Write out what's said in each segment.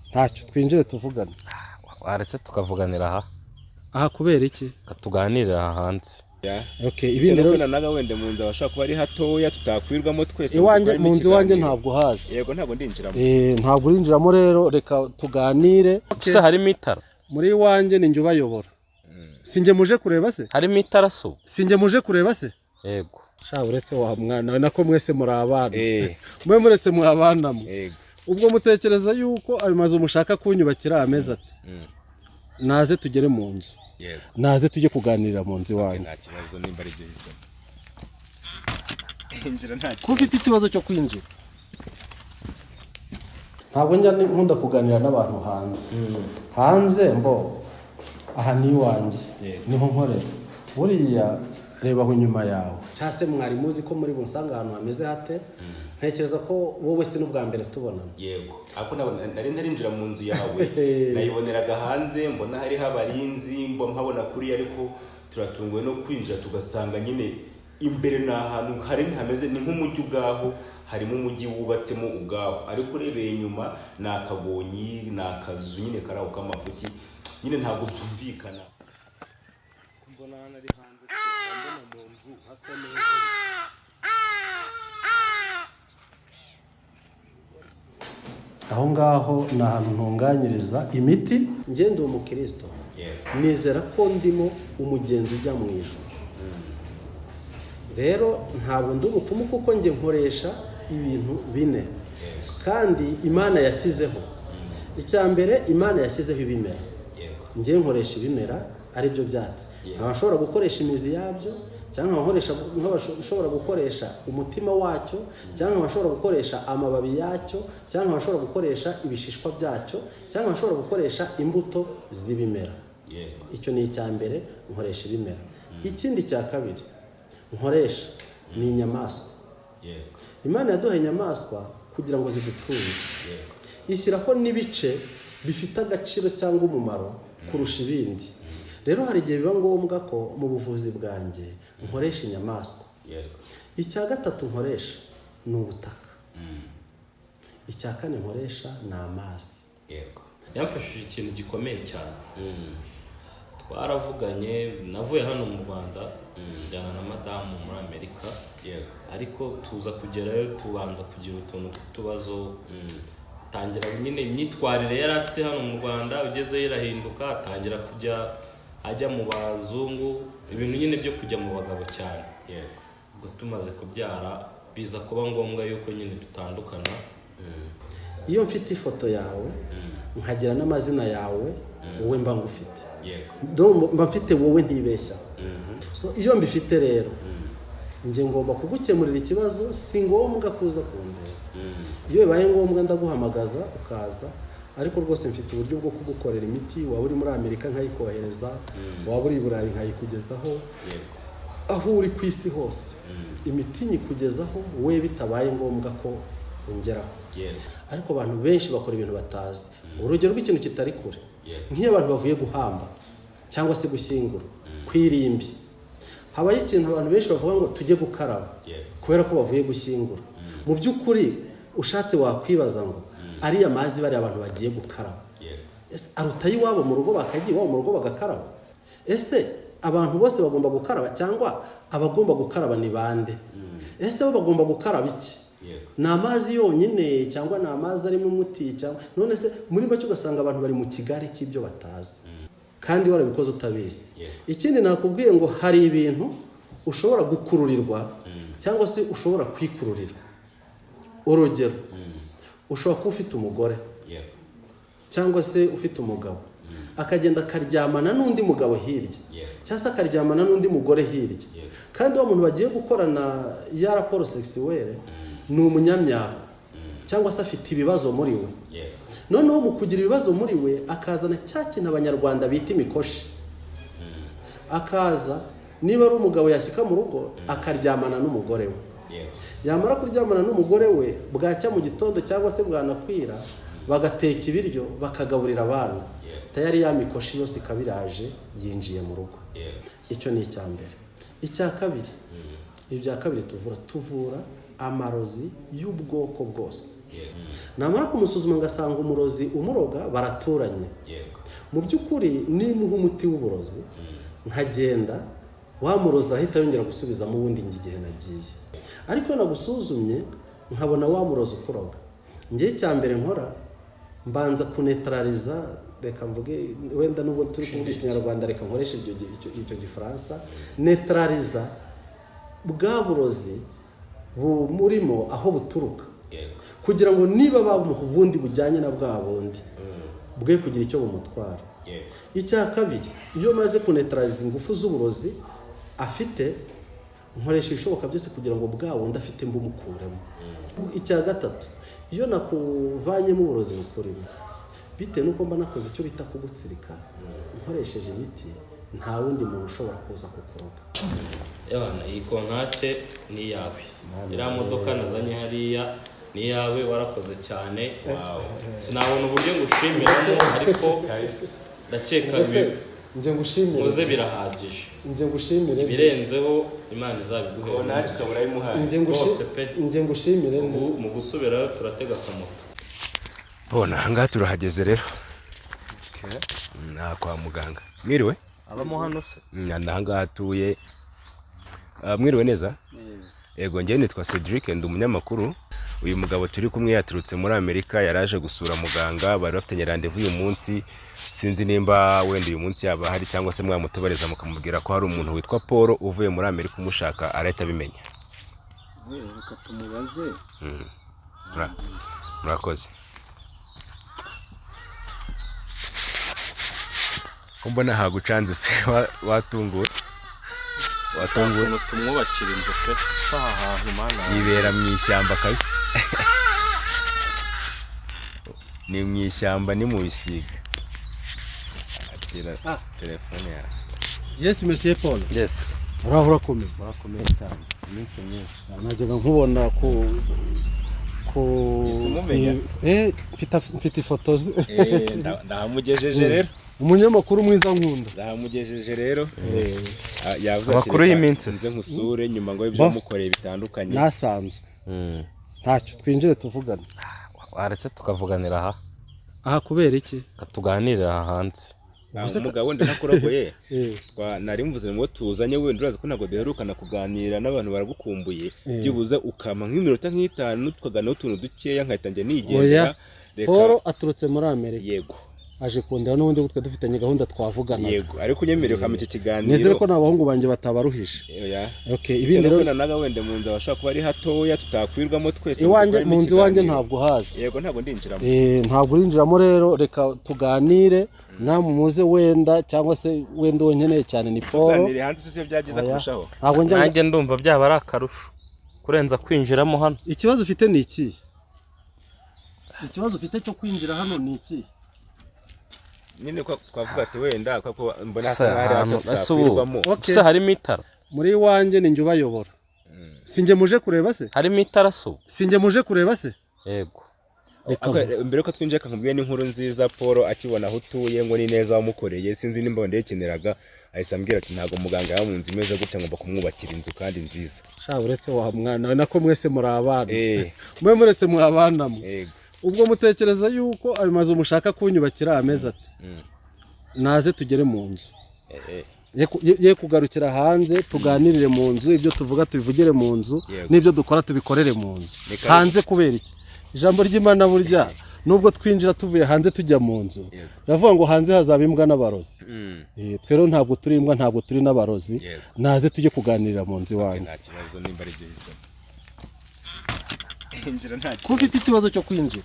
Ntacyo, twinjire tuvugane. Waretse tukavuganira aha. Aha kubera iki? Tuganirira aha hanze. Okay, ibindi rero naga wenda mu nzu abashaka kuba ari hatoya tutakwirwamo twese. Iwanjye mu nzu iwanjye ntabwo hazi. Yego, ntabwo ndinjiramo. Ntabwo urinjiramo rero, reka tuganire. Se harimo itara? Muri iwanjye ni njye ubayobora. Sinjye muje kureba se? Harimo itara se ubu? Sinjye muje kureba se? Yego. Sha, uretse wa mwana we, nako mwese muri abana. Mwe muretse muri abana mwe. Ubwo mutekereza yuko ayo mazu mushaka kunyubakira ameze ate? Naze tugere mu nzu. Naze tujye kuganirira mu nzu iwanjye. Nta kibazo nimba ari byo hisemo. Injira, nta Ko ufite ikibazo cyo kwinjira? Ntabwo njya nkunda kuganira n'abantu hanze. Hanze mbo aha ni iwanjye, niho nkorera. Buriya reba aho inyuma yawe, cyangwa se mwari muzi ko muri bunsanga ahantu hameze hate? Ntekereza ko wowe si n'ubwa mbere tubonana. Yego, ariko nari ntarinjira mu nzu yawe, nayiboneraga hanze, mbona hariho abarinzi, mba mpabona kuriya, ariko turatunguwe no kwinjira tugasanga nyine imbere ni ahantu hari hameze ni nk'umujyi ubwaho, harimo umujyi wubatsemo ubwaho, ariko urebeye inyuma ni akagonyi, ni akazu nyine kari aho k'amafuti nyine, ntabwo byumvikana. Mbona hano ari hanze, mbona mu nzu hasa neza. Aho ngaho ni ahantu ntunganyiriza imiti. Ngende umukristo, nizera ko ndimo umugenzi ujya mu ijuru. Rero ntabwo ndi umupfumu, kuko njye nkoresha ibintu bine kandi Imana yashyizeho. Icya mbere, Imana yashyizeho ibimera. Njye nkoresha ibimera, ari byo byatsi. Nkaba nshobora gukoresha imizi yabyo, cyangwa nkaba nshobora gukoresha umutima wacyo, cyangwa nkaba nshobora gukoresha amababi yacyo, cyangwa nkaba nshobora gukoresha ibishishwa byacyo, cyangwa nkaba nshobora gukoresha imbuto z'ibimera. Icyo ni icya mbere, nkoresha ibimera. Ikindi cya kabiri nkoresha ni inyamaswa. Imana yaduhaye inyamaswa kugira ngo zidutunge, ishyiraho n'ibice bifite agaciro cyangwa umumaro kurusha ibindi. Rero hari igihe biba ngombwa ko mu buvuzi bwanjye nkoresha inyamaswa. Icya gatatu nkoresha ni ubutaka. Icya kane nkoresha ni amazi. Yamfashije ikintu gikomeye cyane. Twaravuganye, navuye hano mu Rwanda njyana na madamu muri Amerika, ariko tuza kugerayo tubanza kugira utuntu tw'utubazo. Atangira nyine imyitwarire yari afite hano mu Rwanda, ugezeyo irahinduka, atangira kujya ajya mu bazungu, ibintu nyine byo kujya mu bagabo cyane. Ubwo tumaze kubyara biza kuba ngombwa yuko nyine dutandukana. Iyo mfite ifoto yawe nkagira n'amazina yawe, wowe mba ngufite, mba mfite wowe, ntibeshya. So iyo mbifite rero, njye ngomba kugukemurira ikibazo, si ngombwa kuza kundeba. Iyo bibaye ngombwa ndaguhamagaza ukaza, ariko rwose mfite uburyo bwo kugukorera imiti, waba uri muri Amerika nkayikohereza, waba uri i Burayi nkayikugezaho, aho uri ku isi hose imiti nyikugezaho we bitabaye ngombwa ko ungeraho. Ariko abantu benshi bakora ibintu batazi. Urugero rw'ikintu kitari kure, nk'iyo abantu bavuye guhamba cyangwa se gushyingura ku irimbi, habayo ikintu abantu benshi bavuga ngo tujye gukaraba kubera ko bavuye gushyingura. Mu by'ukuri ushatse wakwibaza ngo ariya mazi bariya abantu bagiye gukaraba, ese aruta ay'iwabo mu rugo? Bakagiye iwabo mu rugo bagakaraba. Ese abantu bose bagomba gukaraba, cyangwa abagomba gukaraba ni bande? Ese bo bagomba gukaraba iki? Ni amazi yonyine, cyangwa ni amazi arimo umuti? Cyangwa none se muri make ugasanga abantu bari mu kigare cy'ibyo batazi, kandi warabikoze utabizi. Ikindi nakubwiye ngo hari ibintu ushobora gukururirwa cyangwa se ushobora kwikururira. Urugero, ushobora kuba ufite umugore cyangwa se ufite umugabo, akagenda akaryamana n'undi mugabo hirya, cyangwa se akaryamana n'undi mugore hirya, kandi wa muntu bagiye gukorana ya rapport sexuelle ni umunyamyaka, cyangwa se afite ibibazo muri we. Noneho mu kugira ibibazo muri we akazana cya kintu Abanyarwanda bita imikoshi, akaza niba ari umugabo yashyika mu rugo akaryamana n'umugore we. Yamara kuryamana n'umugore we, bwacya mu gitondo cyangwa se bwanakwira, bagateka ibiryo bakagaburira abana, tayari ya mikoshi yose ikaba iraje yinjiye mu rugo. Icyo ni icya mbere. Icya kabiri, ibya kabiri tuvura Amarozi y'ubwoko bwose. Namara kumusuzuma ngasanga umurozi umuroga baraturanye. Mu by'ukuri nimuha umuti w'uburozi nkagenda, wa murozi ahita yongera gusubizamo ubundi igihe nagiye. Ariko nagusuzumye nkabona wa murozi ukuroga, njye icya mbere nkora mbanza kunetraliza, reka mvuge wenda nubwo turi kuvuga ikinyarwanda reka nkoreshe icyo gifaransa, netraliza bwa burozi bumurimo aho buturuka, kugira ngo niba bamuha ubundi bujyanye na bwa bundi bwe kugira icyo bumutwara. Icya kabiri, iyo maze kunetraliza ingufu z'uburozi afite, nkoresha ibishoboka byose kugira ngo bwa bundi afite mbumukuremo. Icya gatatu, iyo nakuvanyemo uburozi bukurimo, bitewe n'uko mba nakoze icyo bita kugutsirika nkoresheje imiti, nta wundi muntu ushobora kuza kukuroga. Iyi kontake ni iyawe, iriya modoka nazanye hariya ni iyawe, warakoze cyane. Sinabona uburyo ngushimiramo, ariko ndakeka njye ngushimire muze birahagije. Njye ngushimire ibirenzeho Imana izabiguhe. Kontake ukabura ayimuhaye. Njye ngushimire. Mu gusubirayo turatega akamoto. Bona ahangaha turahageze rero. Ni kwa muganga. Mwiriwe? Abamo hano se? Ahangaha atuye. Mwiriwe neza? Yego, njyewe nitwa Cedric, ndi umunyamakuru. Uyu mugabo turi kumwe yaturutse muri Amerika, yaraje gusura muganga, bari bafitanye rendez-vous uyu munsi. Sinzi nimba wenda uyu munsi yaba hari cyangwa se mwamutubariza mukamubwira ko hari umuntu witwa Paul uvuye muri Amerika umushaka, arahita abimenya. Reka tumubaze. Murakoze. Ko mbona hagucanze se, watunguwe? Watunguwe? Tumwubakira inzu pe, aha hantu mana yibera mu ishyamba kabisa. Ni mu ishyamba, ni mu bisiga. Akira telefone yawe. Yes, Monsieur Paul. Yes. Uraho urakomeye? Murakomeye cyane. Iminsi myinshi. Najyaga nkubona ku mfite ifoto ze. Ndahamugejeje rero. Umunyamakuru mwiza nkunda. Ndahamugejeje rero. Yavuze ati amakuru y'iminsi nze nkusure nyuma ngo ibyo mukoreye bitandukanye. Nasanzwe. Ntacyo twinjire tuvugane. Waretse tukavuganira aha. Aha kubera iki? Katuganirira aha hanze. Umugabo ndanakurogoye. Nari mvuze ngo tuzanye wenda urazi ko ntabwo duherukana kuganira n'abantu baragukumbuye, byibuze ukama nk'iminota nk'itanu tukaganira utuntu dukeya nkahita njya nigendera. Paul aturutse muri Amerika. Yego. Aje kundeba n'ubundi gutwe dufitanye gahunda twavugana. Yego, ariko unyemereye ukama icyo kiganiro. Nizere ko n'abahungu banjye batabaruhije. Oya. Okay, ibindi rero naga wenda mu nzu abashaka kuba ari hatoya tutakwirwamo twese. Iwanjye mu nzu iwanjye ntabwo hazi. Yego, ntabwo ndinjiramo. Ntabwo urinjiramo rero, reka tuganire namwe muze wenda cyangwa se wenda uwo nkeneye cyane ni Paul. Tuganire hanze se byagiza kurushaho. Ntabwo njya nanjye ndumva byaba ari akarusho kurenza kwinjiramo hano. Ikibazo ufite ni iki? Ikibazo ufite cyo kwinjira hano ni iki? Nyine ko twavuga ati wenda ko mbona hasa nk'aho ari tutakwirwamo. Se harimo itara muri iwanjye ni njye ubayobora. Sinjye muje kureba se? Harimo itara se? Sinjye muje kureba se? Yego. Mbere ko twinjira kakubwiye n'inkuru nziza, Paul akibona aho utuye ngo ni neza wamukoreye, sinzi nimba wenda yakeneraga, ahise ambwira ati ntabwo muganga yaba mu nzu imeze gutya, ngomba kumwubakira inzu kandi nziza. Sha uretse wa mwana we nako mwese muri abana. Mwe muretse muri abana mwe. Ubwo mutekereza yuko ayo mazu mushaka kunyubakira ameza ati naze tugere mu nzu, ye kugarukira hanze, tuganirire mu nzu, ibyo tuvuga tubivugire mu nzu, n'ibyo dukora tubikorere mu nzu. Hanze kubera iki? Ijambo ry'Imana burya nubwo twinjira tuvuye hanze tujya mu nzu, ravuga ngo hanze hazaba imbwa n'abarozi. Twe rero ntabwo turi imbwa, ntabwo turi n'abarozi, naze tujye kuganirira mu nzu iwanjye. Nta kibazo nimba ari byo hisemo. Ko ufite ikibazo cyo kwinjira?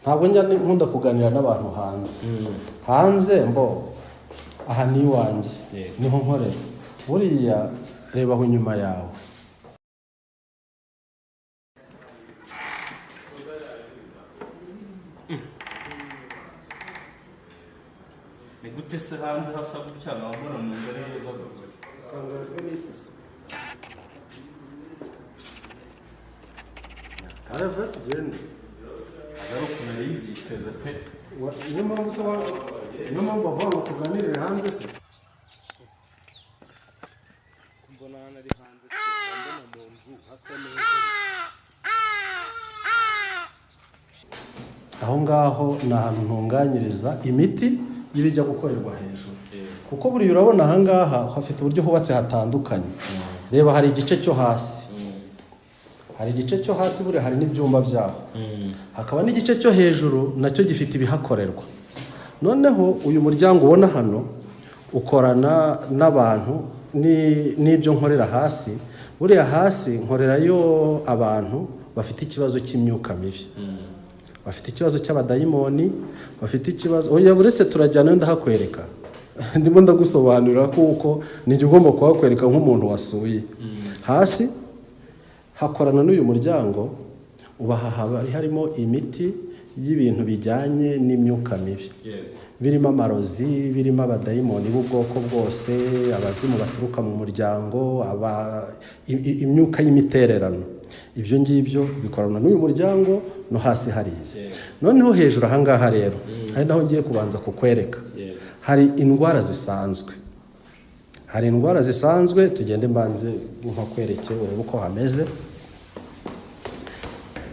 Ntabwo njya nkunda kuganira n'abantu hanze. Hanze mbo aha ni iwanjye, niho nkorera. Buriya reba aho inyuma yawe. Ni gute se hanze hasa gutya nkabona mu nzu ari heza gutya? Tangajwe n'iki se? Arava tugende. Agaruka nari yiteze pe. Niyo mpamvu se niyo mpamvu bavuga ngo tuganirire hanze se? Mbona amasahani ari hanze mbona mu nzu hasa neza. Aho ngaho ni ahantu ntunganyiriza imiti y'ibijya gukorerwa hejuru, kuko buriya urabona aha ngaha hafite uburyo hubatse hatandukanye. Reba hari igice cyo hasi, hari igice cyo hasi buriya hari n'ibyumba byaho, hakaba n'igice cyo hejuru nacyo gifite ibihakorerwa. Noneho uyu muryango ubona hano ukorana n'abantu n'ibyo nkorera hasi. Buriya hasi nkorerayo abantu bafite ikibazo cy'imyuka mibi, bafite ikibazo cy'abadayimoni, bafite ikibazo. Oya buretse turajyana ndahakwereka, ndimo ndagusobanurira kuko nijye ugomba kuhakwereka nk'umuntu wasuye. Hasi hakorana n'uyu muryango uba hari harimo imiti y'ibintu bijyanye n'imyuka mibi, birimo amarozi, birimo abadayimoni b'ubwoko bwose, abazimu baturuka mu muryango, imyuka y'imitererano. Ibyo ngibyo bikorana n'uyu muryango no hasi hariya. Noneho hejuru aha ngaha rero hari naho ngiye kubanza kukwereka, hari indwara zisanzwe, hari indwara zisanzwe. Tugende mbanze nkakwereke urebe uko hameze.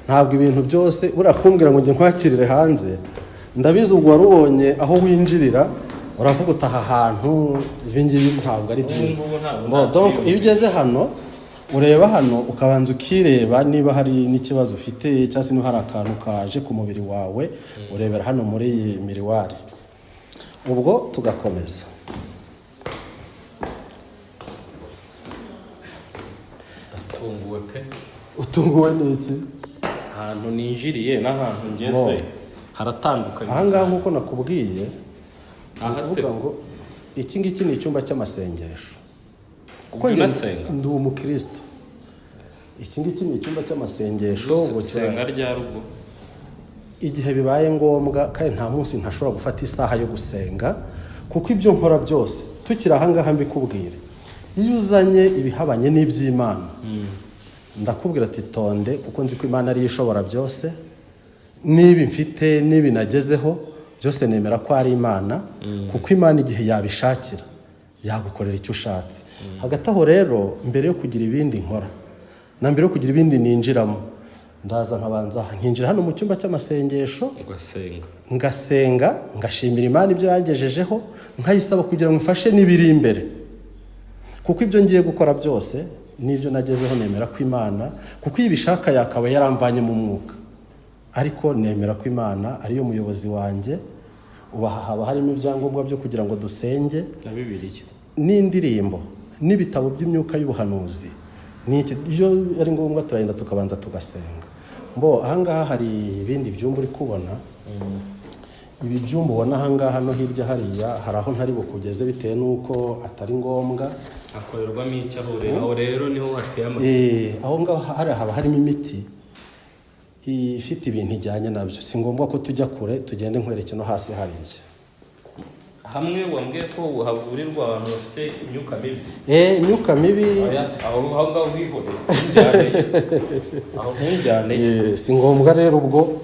Ntabwo ibintu byose urakumbwira ngo njye nkwakirire hanze, ndabizi ubwo warubonye aho winjirira uravuga utaha ahantu ibi ngibi ntabwo ari byiza. Donc iyo ugeze hano ureba hano ukabanza ukireba niba hari n'ikibazo ufite cyangwa se niba hari akantu kaje ku mubiri wawe, urebera hano muri iyi miriwari. Ubwo tugakomeza. Ndatunguwe pe. Utunguwe n'iki? Ahantu ninjiriye n'ahantu ngeze haratandukanye. Aha ngaha nk'uko nakubwiye, aha ngo iki ngiki ni icyumba cy'amasengesho. Kuko ndi umukristo. Iki ngiki ni icyumba cy'amasengesho. Gusenga rya rugo igihe bibaye ngombwa, kandi nta munsi ntashobora gufata isaha yo gusenga, kuko ibyo nkora byose tukiri aha ngaha mbikubwire. Iyo uzanye ibihabanye n'iby'Imana, ndakubwira ati tonde, kuko nzi ko Imana ariyo ishobora byose. Niba mfite niba nagezeho byose nemera ko ari Imana, kuko Imana igihe yabishakira yagukorera icyo ushatse. Hagati aho rero mbere yo kugira ibindi nkora na mbere yo kugira ibindi ninjiramo, ndaza nkabanza nkinjira hano mu cyumba cy'amasengesho, ngasenga, ngashimira Imana ibyo yangejejeho, nkayisaba kugira ngo mfashe n'ibiri imbere, kuko ibyo ngiye gukora byose n'ibyo nagezeho nemera ko Imana, kuko iyo ibishaka yakaba yaramvanye mu mwuka, ariko nemera ko Imana ariyo muyobozi wanjye. Uba haba harimo ibyangombwa byo kugira ngo dusenge na Bibiliya n'indirimbo n'ibitabo by'imyuka y'ubuhanuzi. N'iki iyo ari ngombwa turagenda tukabanza tugasenga. Mbo aha ngaha hari ibindi byumba uri kubona. Ibi byumba ubona aha ngaha no hirya hariya hari aho ntari bukugeze bitewe n'uko atari ngombwa. Hakorerwamo iki aho rero? Aho rero niho hateye amatsiko. Aho ngaho haba harimo imiti ifite ibintu ijyanye nabyo. Si ngombwa ko tujya kure, tugende nkwereke no hasi hariya. Hamwe wambwiye ko havurirwa abantu bafite imyuka mibi. Imyuka mibi. Aho ngaho wihoreye. Aho ntujyane. Si ngombwa rero ubwo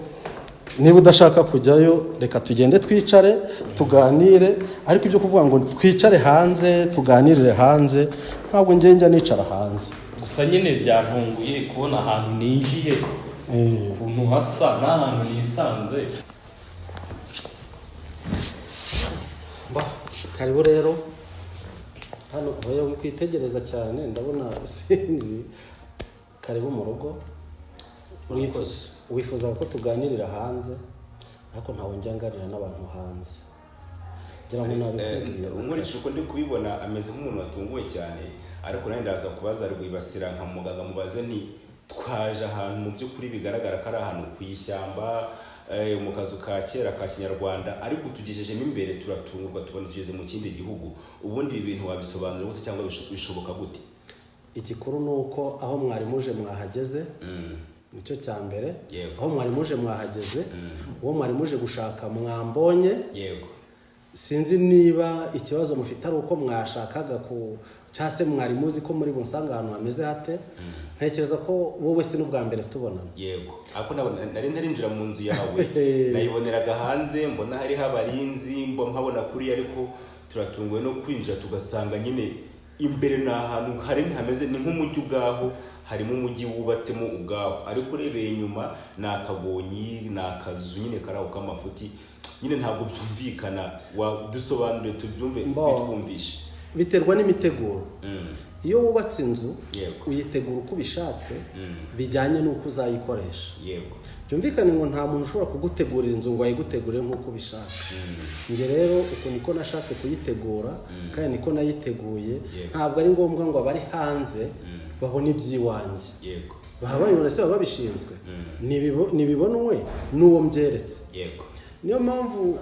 niba udashaka kujyayo reka tugende twicare tuganire, ariko ibyo kuvuga ngo twicare hanze tuganirire hanze ntabwo njya nicara hanze. Gusa nyine byantunguye kubona ahantu ninjiye ukuntu hasa n'ahantu nisanze. Karibu rero hano oya wikwitegereza cyane ndabona sinzi. Karibu mu rugo. Wifuza ko tuganirira hanze, ariko ntawe njya nganira n'abantu hanze. Ngira ngo nabikubwiye. Nkurikije uko ndi kubibona ameze nk'umuntu watunguwe cyane, ariko nanjye ndaza kubaza Rwibasira nka muganga mubaze nti twaje ahantu mu by'ukuri bigaragara ko ari ahantu ku ishyamba, mu kazu ka kera ka kinyarwanda, ariko tugejejemo imbere turatungurwa tubona tugeze mu kindi gihugu. Ubundi ibi bintu wabisobanura gute cyangwa bishoboka gute? Igikuru ni uko aho mwari muje mwahageze, nicyo cya mbere. Aho mwari muje mwahageze, uwo mwari muje gushaka mwambonye. Yego. Sinzi niba ikibazo mufite ari uko mwashakaga ku cyase mwari muzi ko muri bunsanga ahantu hameze hate. Ntekereza ko wowe si n'ubwa mbere tubonana. Yego. Ariko nari ntarinjira mu nzu yawe, nayiboneraga hanze mbona hariho abarinzi, mpabona kuri, ariko turatunguwe no kwinjira tugasanga nyine Imbere ni ahantu hari hameze ni nk'umujyi ubwaho, harimo umujyi wubatsemo ubwaho, ariko urebeye inyuma ni akagonyi, ni akazu nyine kari aho k'amafuti nyine, ntabwo byumvikana. Dusobanure tubyumve, bitwumvishe. Biterwa n'imiteguro. Iyo wubatse inzu uyitegura uko ubishatse bijyanye n'uko uzayikoresha. Byumvikane ngo nta muntu ushobora kugutegurira inzu ngo ayigutegure nk'uko ubishaka. Njye rero uko niko nashatse kuyitegura kandi niko nayiteguye. Ntabwo ari ngombwa ngo abari hanze babone iby'iwanjye. Baba babibona se, baba babishinzwe. Nibibonwe n'uwo mbyeretse. Niyo mpamvu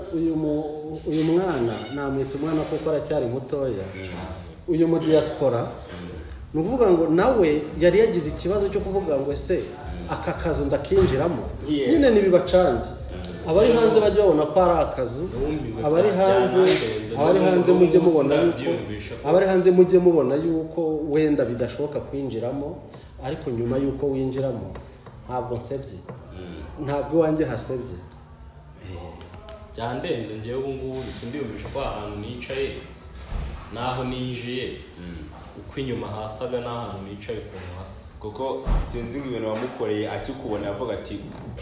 uyu mwana namwita umwana kuko aracyari mutoya, uyu mu diaspora, ni ukuvuga ngo nawe yari yagize ikibazo cyo kuvuga ngo ese aka kazu ndakinjiramo? Nyine nibibacange. Abari hanze bajya babona ko ari akazu, abari hanze mujye mubona yuko abari hanze mujye mubona yuko wenda bidashoboka kwinjiramo, ariko nyuma yuko winjiramo ntabwo nsebye, ntabwo iwanjye hasebye. Byandenze ngewe ubu ngubu sindiyumvisha ko ahantu nicaye naho ninjiye uko inyuma hasaga n'ahantu nicaye ukuntu hasa. Kuko sinzi ibintu wamukoreye akikubona avuga ati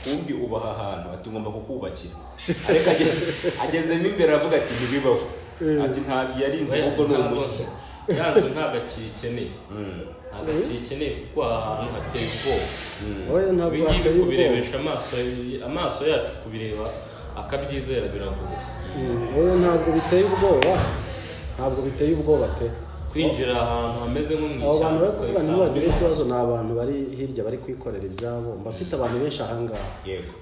kumbi ubaha ahantu, ati ngomba kukubakira, ariko agezemo imbere avuga ati ntibibaho, ati ntabwo yari inzu ahubwo ni umujyi. Ya nzu ntabwo akiyikeneye, ntabwo akiyikeneye kuko aha hantu hateye ubwoba. Ntabwo hateye ubwoba. Kubirebesha amaso yacu, kubireba akabyizera biragoye. Ntabwo biteye ubwoba, ntabwo biteye ubwoba pe. Kwinjira ahantu hameze nko mu ishyamba. Abo bantu bari kuvuga ntibagire ikibazo, ni abantu bari hirya bari kwikorera ibyabo. Bafite abantu benshi ahangaha,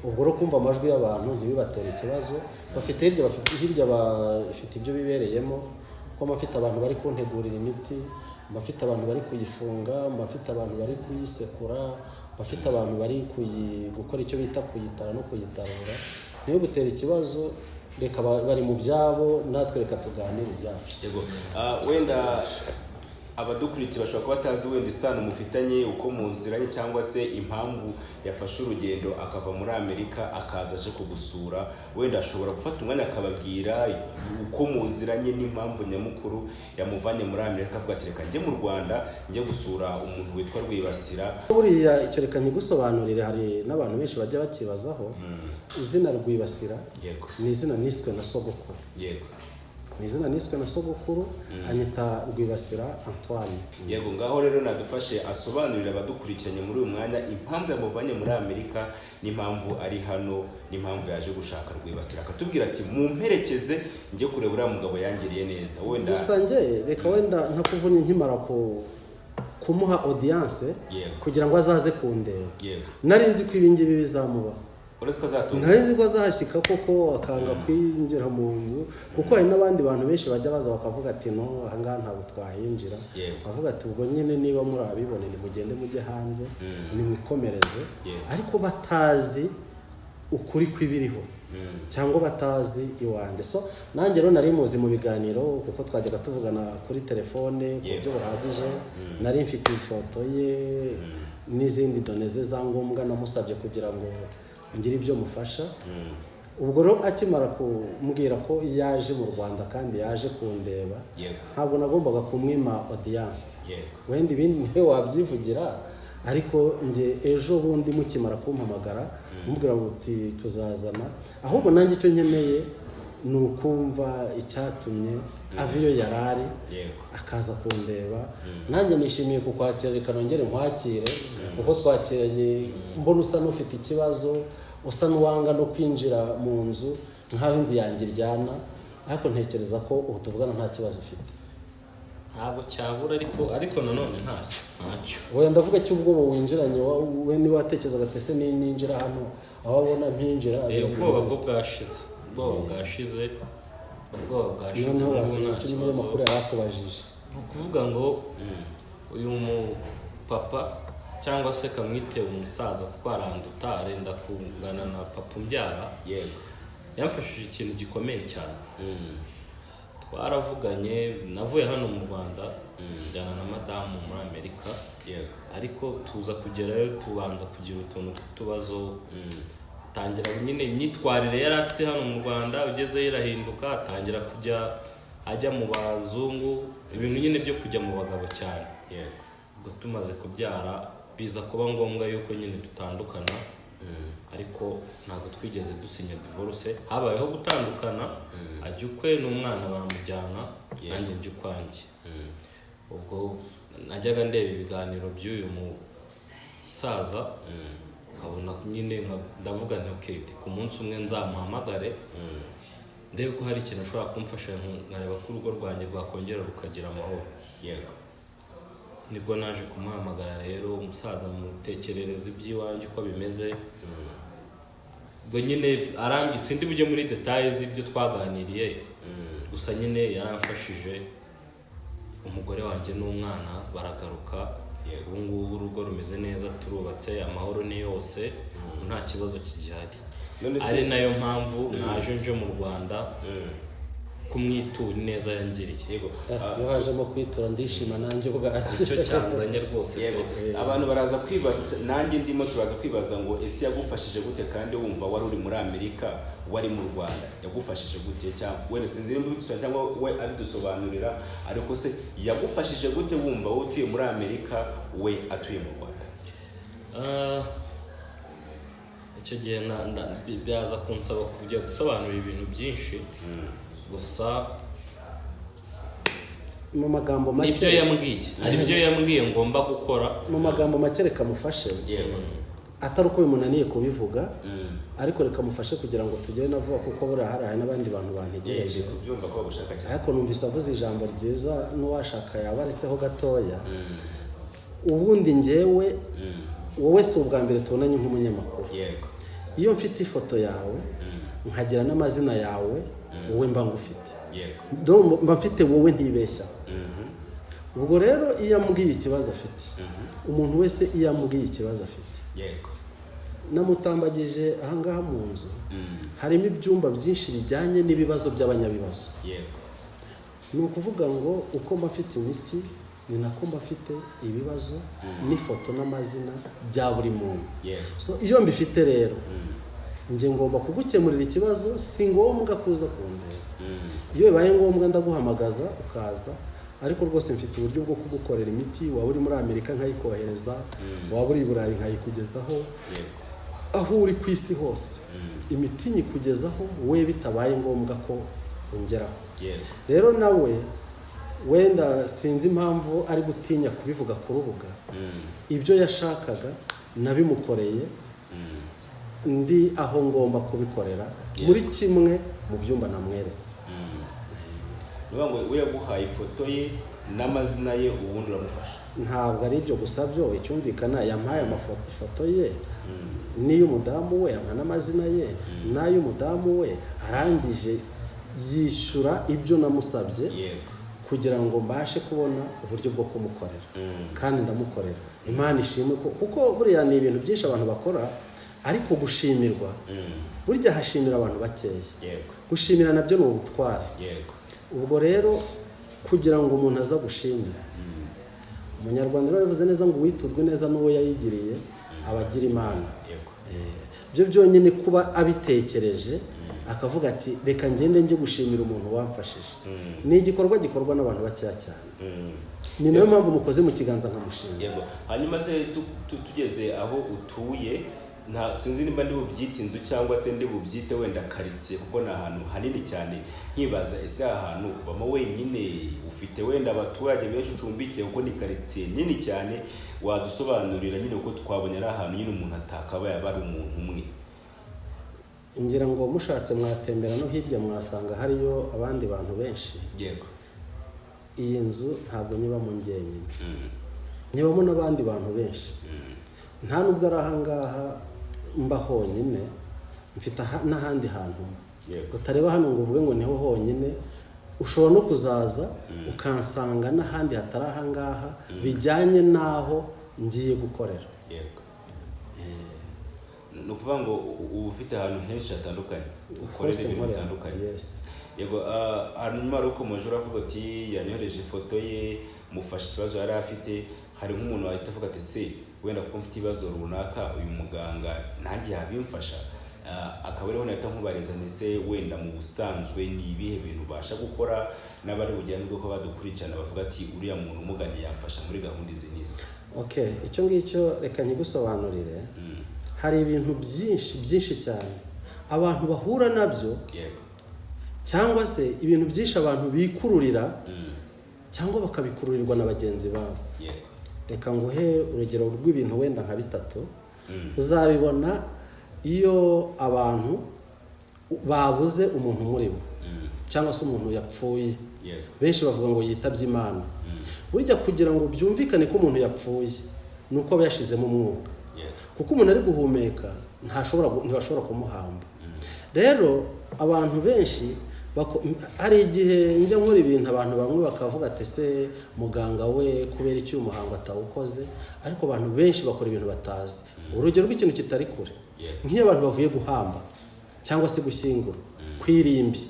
ubwo rero kumva amajwi y'abantu ntibibatere ikibazo. Bafite hirya bafite ibyo bibereyemo, kuko bafite abantu bari kuntegurira imiti, bafite abantu bari kuyifunga, bafite abantu bari kuyisekura, bafite abantu bari gukora icyo bita kuyitara no kuyitarura. Ntibigutere ikibazo, reka bari mu byabo, natwe reka tuganire ibyacu. Yego, wenda abadukurikiye bashobora kuba batazi wenda isano mufitanye, uko muziranye, cyangwa se impamvu yafashe urugendo akava muri Amerika akaza aje kugusura. Wenda ashobora gufata umwanya akababwira uko muziranye n'impamvu nyamukuru yamuvanye muri Amerika, akavuga ati reka njye mu Rwanda njye gusura umuntu witwa Rwibasira. Buriya icyo reka nkigusobanurire, hari n'abantu benshi bajya bakibazaho. Izina Rwibasira ni izina niswe na sogokuru. Yego, ni izina niswe na sogokuru, anyita Rwibasira Antoine. Yego, ngaho rero nadufashe asobanurira abadukurikiranye muri uyu mwanya impamvu yamuvanye muri Amerika n'impamvu ari hano n'impamvu yaje gushaka Rwibasira, akatubwira ati mumperekeze njye kureba uriya mugabo yangiriye neza. Wenda gusa njye reka wenda ntakuvunnye nkimara kumuha audience kugira ngo azaze kundeba. Nari nzi ko ibi ngibi bizamubaho, nari nzi ko azahashyika koko akanga kwinjira mu nzu, kuko hari n'abandi bantu benshi bajya baza bakavuga ati no aha ngaha ntabwo twahinjira, bavuga ati ubwo nyine niba muri abibone nimugende mujye hanze nimwikomereze, ariko batazi ukuri kw'ibiriho cyangwa batazi iwanjye. So nanjye rero nari muzi mu biganiro, kuko twajyaga tuvugana kuri telefone ku buryo buhagije. Nari mfite ifoto ye n'izindi done ze za ngombwa namusabye kugira ngo ngira ibyo mufasha. Ubwo rero akimara kumbwira ko yaje mu Rwanda kandi yaje kundeba, ntabwo nagombaga kumwima audience. Wenda ibindi niwe wabyivugira, ariko nge ejo bundi mukimara kumpamagara mubwira ngo tuzazana, ahubwo nanjye icyo nkeneye ni ukumva icyatumye ava iyo yarari akaza kundeba. Nanjye nishimiye kukwakira, reka nongere nkwakire, kuko twakiranye mbona usa n'ufite ikibazo, usa n'uwanga no kwinjira mu nzu nk'aho inzu yanjye iryana, ariko ntekereza ko ubu tuvugana nta kibazo ufite. Ntabwo cyabura, ariko nanone ntacyo. Wenda ndavuga cy'ubwoba winjiranye, we niba watekerezaga ati ese ninjira hano aho abona mpinjira. Ubwoba bwo bwashize, ubwoba bwashize, ubwoba bwashize. Noneho wasubiza icyo n'umunyamakuru yari akubajije. Ni ukuvuga ngo uyu mupapa cyangwa se kamwite umusaza kuko aranduta, arenda kungana na papa umbyara. Yamfashije ikintu gikomeye cyane. Twaravuganye, navuye hano mu Rwanda njyana na madamu muri Amerika, ariko tuza kugerayo tubanza kugira utuntu tw'utubazo. Atangira nyine imyitwarire yari afite hano mu Rwanda, ugezeyo irahinduka, atangira kujya ajya mu bazungu, ibintu nyine byo kujya mu bagabo cyane. Ubwo tumaze kubyara biza kuba ngombwa yuko nyine dutandukana, ariko ntabwo twigeze dusinya divorce, habayeho gutandukana, ajya ukwe n'umwana baramujyana, nanjye njya ukwanjye. Ubwo najyaga ndeba ibiganiro by'uyu musaza, nkabona nyine ndavuga nti okay, ku munsi umwe nzamuhamagare ndebe ko hari ikintu ashobora kumfasha, nkareba ko urugo rwanjye rwakongera rukagira amahoro. Nibwo naje kumuhamagara rero, umusaza mutekerereza iby'iwanjye uko bimeze. Ubwo nyine arambye, sindi bujye muri details z'ibyo twaganiriye, gusa nyine yaramfashije, umugore wanjye n'umwana baragaruka. Ubu ngubu urugo rumeze neza, turubatse, amahoro ni yose, nta kibazo kigihari. Ari nayo mpamvu naje nje mu Rwanda kumwitura neza yangiriye. Iyo hajemo kwitura ndishima nanjye ubwanjye. Icyo cyanzanye rwose. Abantu baraza kwibaza, nanjye ndimo turaza kwibaza ngo ese yagufashije gute kandi wumva wari uri muri Amerika wari mu Rwanda, yagufashije gute? Cyangwa wenda sinzi nimba ubidusobanurira cyangwa we abidusobanurira, ariko se yagufashije gute wumva wowe utuye muri Amerika we atuye mu Rwanda? Icyo gihe byaza kunsaba kujya gusobanura ibintu byinshi, gusa mu magambo make nibyo yambwiye, hari ibyo yambwiye ngomba gukora. Mu magambo make reka mufashe, atari uko bimunaniye kubivuga, ariko reka mufashe kugira ngo tugere na vuba, kuko buriya hari n'abandi bantu bantegereje. Kubyumva ko bagushaka cyane. Ariko numvise avuze ijambo ryiza, n'uwashaka yabaretseho gatoya. Ubundi njyewe wowe si ubwa mbere tubonanye nk'umunyamakuru. Iyo mfite ifoto yawe nkagira n'amazina yawe, wowe mba ngufite. Mba mfite wowe ntibeshya. Ubwo rero iyo ambwiye ikibazo afite, umuntu wese iyo ambwiye ikibazo afite, namutambagije ahangaha mu nzu, harimo ibyumba byinshi bijyanye n'ibibazo by'abanyabibazo. Ni ukuvuga ngo uko mba mfite imiti ni nako mba mfite ibibazo n'ifoto n'amazina bya buri muntu. So iyo mbifite rero njye ngomba kugukemurira ikibazo, si ngombwa kuza kundeba. Iyo bibaye ngombwa ndaguhamagaza ukaza, ariko rwose mfite uburyo bwo kugukorera imiti, waba uri muri Amerika nkayikohereza, waba uri i Burayi nkayikugezaho, aho uri ku isi hose imiti nyikugezaho we bitabaye ngombwa ko ongeraho. Rero nawe wenda sinzi impamvu ari gutinya kubivuga ku rubuga, ibyo yashakaga nabimukoreye, ndi aho ngomba kubikorera muri kimwe mu byumba namweretse. Ngo we yaguhaye ifoto ye n'amazina ye, ubundi uramufasha. Ntabwo ari ibyo gusa byo, icyumvikana yampaye ifoto ye n'iy'umudamu we, yampa n'amazina ye n'ay'umudamu we, arangije yishyura ibyo namusabye kugira ngo mbashe kubona uburyo bwo kumukorera, kandi ndamukorera. Imana ishimwe, kuko buriya ni ibintu byinshi abantu bakora, ariko gushimirwa burya hashimira abantu bakeya. Gushimira nabyo ni ubutwari. Ubwo rero kugira ngo umuntu aza gushimira, Umunyarwanda rero bivuze neza ngo uwiturwe neza n'uwo yayigiriye abagira Imana. Byo byonyine kuba abitekereje akavuga ati reka ngende njye gushimira umuntu wamfashije, ni igikorwa gikorwa n'abantu bakeya cyane. Ni nayo mpamvu mukoze mu kiganza nkamushimira. Hanyuma se tugeze aho utuye, nta sinzi nimba ndi bubyite inzu cyangwa se ndi bubyite wenda quartier, kuko ni ahantu hanini cyane. Nkibaza ese ahantu ubamo wenyine, ufite wenda abaturage benshi ucumbikiye, kuko ni quartier nini cyane. Wadusobanurira nyine uko twabonye ari ahantu nyine umuntu atakabaye aba ari umuntu umwe? Ngira ngo mushatse mwatembera no hirya mwasanga hariyo abandi bantu benshi. Iyi nzu ntabwo nyibamo njyenyine, nyibamo n'abandi bantu benshi. Nta nubwo ari ahangaha mba honyine, mfite n'ahandi hantu. Utareba hano ngo uvuge ngo niho honyine, ushobora no kuzaza ukansanga n'ahandi hatari ahangaha, bijyanye n'aho ngiye gukorera. Ni ukuvuga ngo uba ufite ahantu henshi hatandukanye ukorera ibintu bitandukanye. Yego. Hanyuma ari ukomeje uravuga ati yanyohereje ifoto ye, mufashe ikibazo yari afite. Hari nk'umuntu wahita avuga ati se wenda kuko mfite ibibazo runaka uyu muganga nanjye yabimfasha. Akaba ariho nahita nkubariza nti wenda mu busanzwe ni ibihe bintu ubasha gukora n'abari bugira nubwo ko badukurikirana bavuga ati uriya muntu umugani yamfasha muri gahunda izi n'izi. Okay, icyo ngicyo reka nkigusobanurire. Hari ibintu byinshi byinshi cyane abantu bahura nabyo, cyangwa se ibintu byinshi abantu bikururira cyangwa bakabikururirwa na bagenzi babo. Reka nguhe urugero rw'ibintu wenda nka bitatu. Uzabibona iyo abantu babuze umuntu muri bo cyangwa se umuntu yapfuye. Benshi bavuga ngo yitabye Imana. Burya kugira ngo byumvikane ko umuntu yapfuye ni uko aba yashizemo umwuka, kuko umuntu ari guhumeka ntibashobora kumuhamba. Rero abantu benshi hari igihe njya nkora ibintu abantu bamwe bakavuga ati se muganga we kubera iki uyu muhango atawukoze, ariko abantu benshi bakora ibintu batazi. Urugero rw'ikintu kitari kure, nk'iyo abantu bavuye guhamba cyangwa se gushyingura kwirimbi,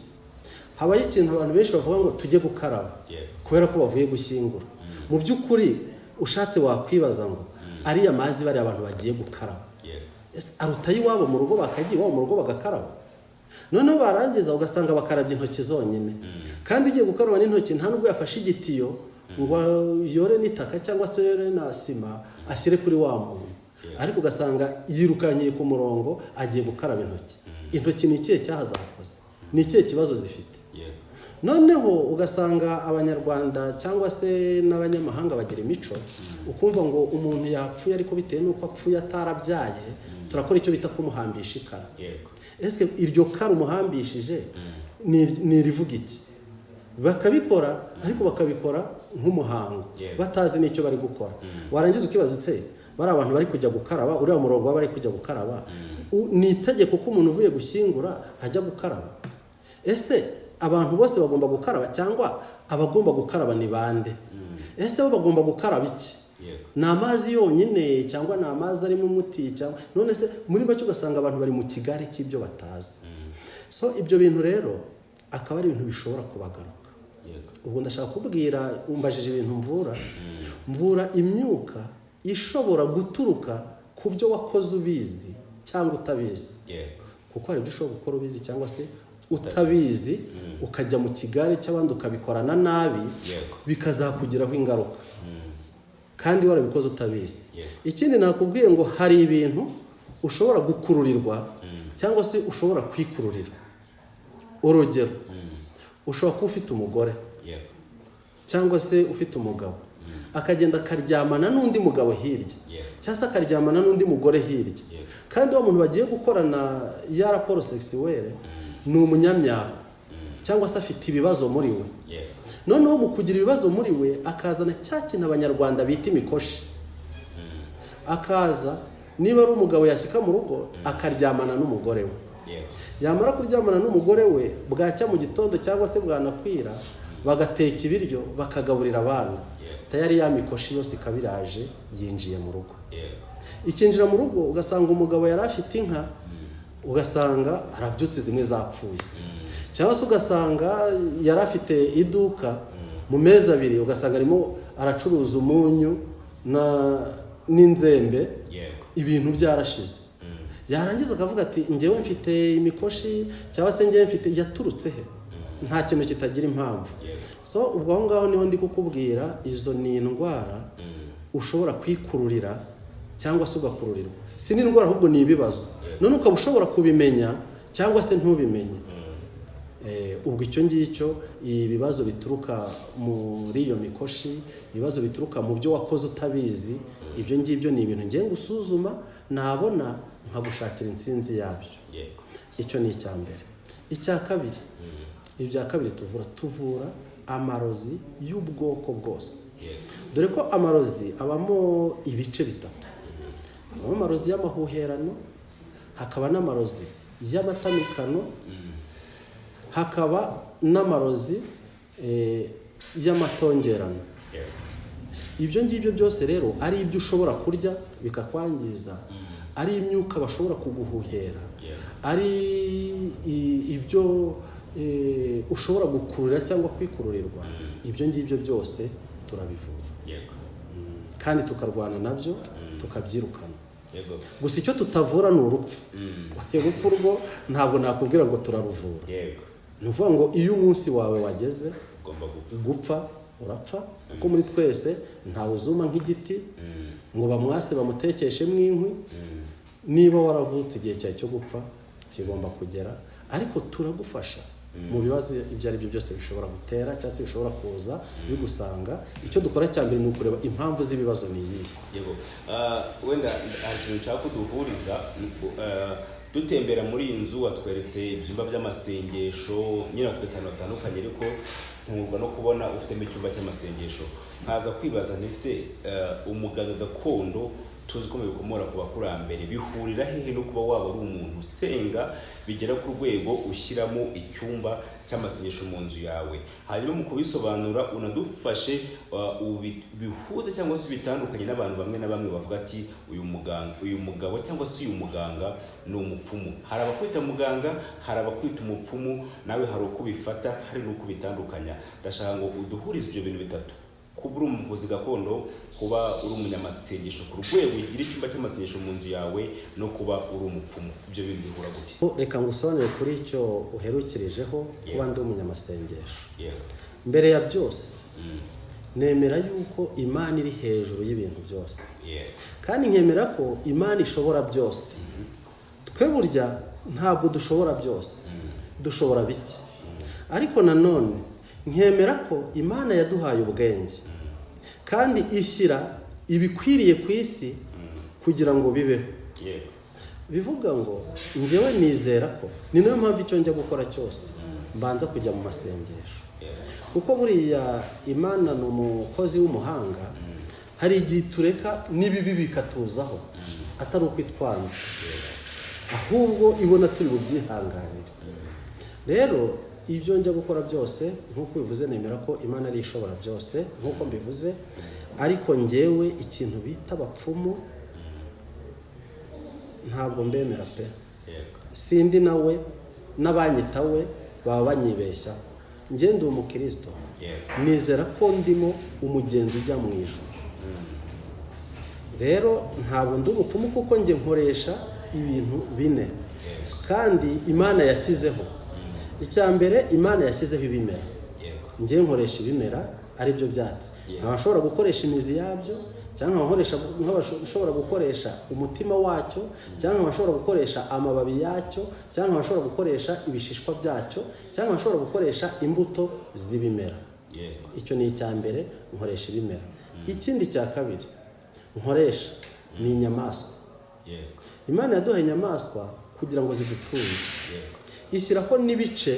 habaye ikintu abantu benshi bavuga ngo tujye gukaraba kubera ko bavuye gushyingura. Mu by'ukuri ushatse wakwibaza ngo ariya mazi bari abantu bagiye gukaraba aruta iwabo mu rugo, bakagiye iwabo mu rugo bagakaraba, noneho barangiza ugasanga bakarabye intoki zonyine. Kandi ugiye gukaraba n'intoki nta nubwo yafashe igitiyo ngo yore n'itaka cyangwa se yore na sima ashyire kuri wa muntu, ariko ugasanga yirukanyiye ku murongo agiye gukaraba intoki. Intoki ni ikihe cyaha zakoze? Ni ikihe kibazo zifite? Noneho ugasanga abanyarwanda cyangwa se n'abanyamahanga bagira imico, ukumva ngo umuntu yapfuye ariko bitewe n'uko apfuye atarabyaye turakora icyo bita kumuhambisha ikara. Ese iryo kara umuhambishije ni irivuga iki? Bakabikora ariko bakabikora nk'umuhango batazi n'icyo bari gukora. Warangiza ukibaza se bari abantu bari kujya gukaraba, uriya murongo bari kujya gukaraba, ni itegeko ko umuntu uvuye gushyingura ajya gukaraba? Ese abantu bose bagomba gukaraba cyangwa abagomba gukaraba ni bande? Ese bo bagomba gukaraba iki? Ni amazi yonyine cyangwa ni amazi arimo umuti? Cyangwa none se muri make ugasanga abantu bari mu kigare cy'ibyo batazi. So ibyo bintu rero akaba ari ibintu bishobora kubagaruka. Ubwo ndashaka kubwira umbajije ibintu mvura imyuka ishobora guturuka ku byo wakoze ubizi cyangwa utabizi. Kuko hari ibyo ushobora gukora ubizi cyangwa se utabizi, ukajya mu kigare cy'abandi ukabikorana nabi, bikazakugiraho ingaruka kandi warabikoze utabizi. Ikindi nakubwiye ngo hari ibintu ushobora gukururirwa cyangwa se ushobora kwikururira. Urugero, ushobora kuba ufite umugore cyangwa se ufite umugabo, akagenda akaryamana n'undi mugabo hirya, cyangwa se akaryamana n'undi mugore hirya, kandi uwo muntu bagiye gukorana ya raporo sexuelle ni umunyamyaka cyangwa se afite ibibazo muri we. Noneho mu kugira ibibazo muri we akazana cya kintu abanyarwanda bita imikoshi. Akaza niba ari umugabo yashyika mu rugo akaryamana n'umugore we, yamara kuryamana n'umugore we bwacya mu gitondo cyangwa se bwanakwira bagateka ibiryo bakagaburira abana, tayari ya mikoshi yose ikabiraje yinjiye mu rugo. Ikinjira mu rugo ugasanga umugabo yari afite inka, ugasanga arabyutse zimwe zapfuye, cyangwa se ugasanga yari afite iduka mu mezi abiri ugasanga arimo aracuruza umunyu n'inzembe, ibintu byarashize. Yarangiza akavuga ati njyewe mfite imikoshi cyangwa se njyewe mfite, yaturutse he? Nta kintu kitagira impamvu. So ubwo aho ngaho niho ndi kukubwira izo ni indwara ushobora kwikururira cyangwa se ugakururirwa. Si n'indwara ahubwo ni ibibazo. None ukaba ushobora kubimenya cyangwa se ntubimenye. Ubwo icyo ngicyo, ibibazo bituruka muri iyo mikoshi, ibibazo bituruka mu byo wakoze utabizi, ibyo ngibyo ni ibintu ngiye gusuzuma nabona nkagushakira intsinzi yabyo. Icyo ni icya mbere. Icya kabiri, ibya kabiri tuvura amarozi y'ubwoko bwose. Dore ko amarozi abamo ibice bitatu. Habamo amarozi y'amahuherano, hakaba n'amarozi y'amatamikano, hakaba n'amarozi y'amatongerano. Ibyo ngibyo byose rero ari ibyo ushobora kurya bikakwangiza, ari imyuka bashobora kuguhuhera, ari ibyo ushobora gukurura cyangwa kwikururirwa, ibyo ngibyo byose turabivura. Kandi tukarwana nabyo, tukabyirukana. Gusa icyo tutavura ni urupfu. Urupfu rwo ntabwo nakubwira ngo turaruvura. Ni ukuvuga ngo iyo umunsi wawe wageze gupfa urapfa, kuko muri twese ntawe uzuma nk'igiti ngo bamwase bamutekeshemo inkwi. Niba waravutse igihe cyawe cyo gupfa kigomba kugera, ariko turagufasha mu bibazo ibyo ari byo byose bishobora gutera cyangwa se bishobora kuza bigusanga. Icyo dukora cya mbere ni ukureba impamvu z'ibibazo ni iyihe. Yego, wenda hari ikintu nshaka kuduhuriza. Dutembera muri iyi nzu watweretse ibyumba by'amasengesho, nyine watweretse ahantu hatandukanye, ariko ntungurwa no kubona ufitemo icyumba cy'amasengesho. Nkaza kwibaza nti se umuganga gakondo tuzi ko bikomora ku bakurambere bihurira hehe no kuba waba uri umuntu usenga bigera ku rwego ushyiramo icyumba cy'amasengesho mu nzu yawe? Hanyuma mu kubisobanura unadufashe bihuze cyangwa se bitandukanye n'abantu bamwe na bamwe bavuga ati uyu muganga, uyu mugabo cyangwa se uyu muganga ni umupfumu. Hari abakwita muganga, hari abakwita umupfumu, nawe hari uko ubifata, hari n'uko ubitandukanya. Ndashaka ngo uduhurize ibyo bintu bitatu: kuba uri umuvuzi gakondo, kuba uri umunyamasengesho ku rwego ugira icyumba cy'amasengesho mu nzu yawe, no kuba uri umupfumu. Ibyo bintu bihura gute? Reka ngusobanurire kuri icyo uherukirijeho, kuba ndi umunyamasengesho. Mbere ya byose nemera yuko Imana iri hejuru y'ibintu byose, kandi nkemera ko Imana ishobora byose. Twe burya ntabwo dushobora byose, dushobora bike, ariko nanone nkemera ko Imana yaduhaye ubwenge kandi ishyira ibikwiriye ku isi kugira ngo bibeho. Bivuga ngo njyewe nizera ko ni nayo mpamvu icyo njya gukora cyose mbanza kujya mu masengesho, kuko buriya Imana ni umukozi w'umuhanga. Hari igihe tureka n'ibibi bikatuzaho atari uko itwanze, ahubwo ibona turi bubyihanganire. Rero ibyo njya gukora byose nk'uko bivuze, nemera ko Imana ari ishobora byose nk'uko mbivuze, ariko njyewe ikintu bita abapfumu ntabwo mbemera pe. Sindi nawe n'abanyita we baba banyibeshya. Njye ndi umukristo, nizera ko ndimo umugenzi ujya mu ijuru. Rero ntabwo ndi umupfumu kuko njye nkoresha ibintu bine kandi Imana yashyizeho. Icya mbere, Imana yashyizeho ibimera. Njye nkoresha ibimera ari byo byatsi. Nkaba gukoresha imizi yabyo, cyangwa nkaba gukoresha umutima wacyo, cyangwa nkaba gukoresha amababi yacyo, cyangwa nkaba gukoresha ibishishwa byacyo, cyangwa nkaba gukoresha imbuto z'ibimera. Icyo ni icya mbere, nkoresha ibimera. Ikindi cya kabiri nkoresha ni inyamaswa. Imana yaduhaye inyamaswa kugira ngo zidutunge, ishyiraho n'ibice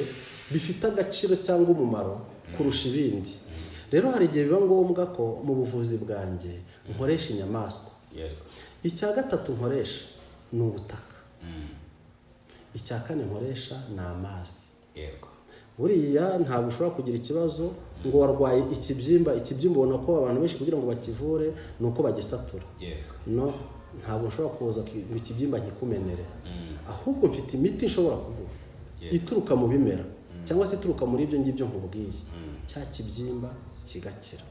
bifite agaciro cyangwa umumaro kurusha ibindi. Rero hari igihe biba ngombwa ko mu buvuzi bwanjye nkoresha inyamaswa. Icya gatatu nkoresha ni ubutaka. Icya kane nkoresha ni amazi. Buriya ntabwo ushobora kugira ikibazo ngo warwaye ikibyimba. Ikibyimba ubona ko abantu benshi kugira ngo bakivure ni uko bagisatura. No, ntabwo ushobora kuza ngo ikibyimba nkikumenere, ahubwo mfite imiti nshobora kuguha ituruka mu bimera cyangwa se ituruka muri ibyo ngibyo nkubwiye, cya kibyimba kigakira.